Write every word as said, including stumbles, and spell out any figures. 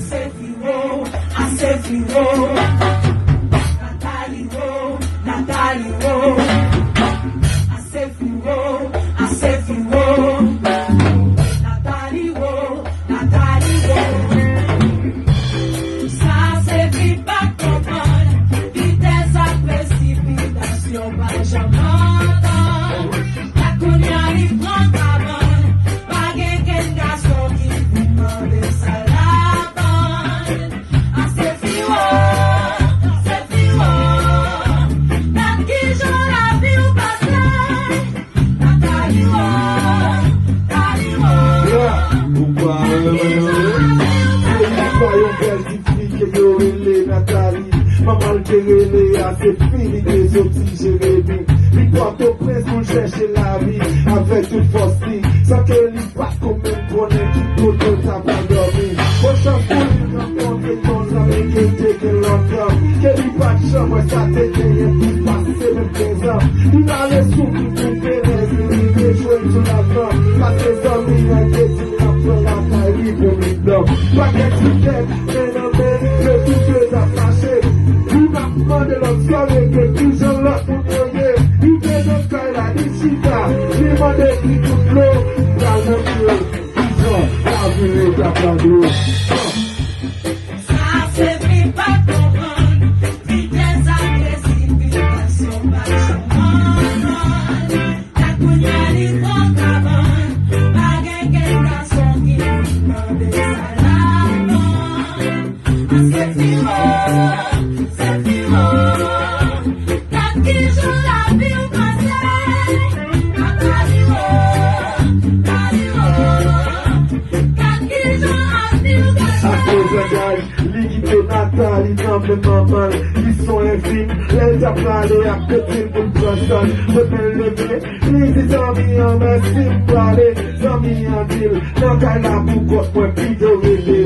Ase fi wo, ase fi wo. Nathalie wo, Nathalie wo. Ase fi wo, ase fi wo. Nathalie wo, Nathalie wo. Sa se fi pa konprann, vitès ak presipitasyon pa janm antann. Kounye a li pran kabann, pa gen kenn gason ki vin mande sa labann. A se fi wo, se fi wo, gad kijan lavi w pase. Nathalie wo, Nathalie wo. Ou pa renmen mwen. Se li pa yon bèl ti fi ke yo rele Nathalie. Manman l te rele a, se fi li te soti Jeremi. Li Pòtoprens pou l chèche lavi avèk tout fòs li, san ke li pa t ko menm konnen ki kote l t ap dòmi. Bon chans pou li rankontre yon zanmi ke l te gen lontan, ke li pa t janm wè sa te genyen pou pase menm kenz an. Li rale souf li pou Venèz, li rive jwenn Jonathan, paske zanmi an te di l ap pran lakay li pou li blan. Pakèt ti tèt, men nan men, yo tout de t ap mache. Youn ap mande lòt sa rete, kijan lòt moun yo ye. Rive nan kay la, li chita, li mande ki kout dlo, pral montre l kijan lavi ret ap nan dlo. Sa se fi pa konprann, vitès ak presipitasyon pa janm antann. Gad kounye a li pran kabann, pa gen kenn gason ki vin mande sa labann. A se fi wo, se fi wo, gad kijan lavi w pase. Nathalie wo, Nathalie wo, gad kijan lavi w pase. Akoz langaj li kite Nathalie nan men manman l, ki son enfim. Lè l t ap prale ak pitit pou l pran san l, premye l leve, li di zanmi an mèsi, m prale. Zanmi an di l, nan kay la pou kont mwen, pito rete.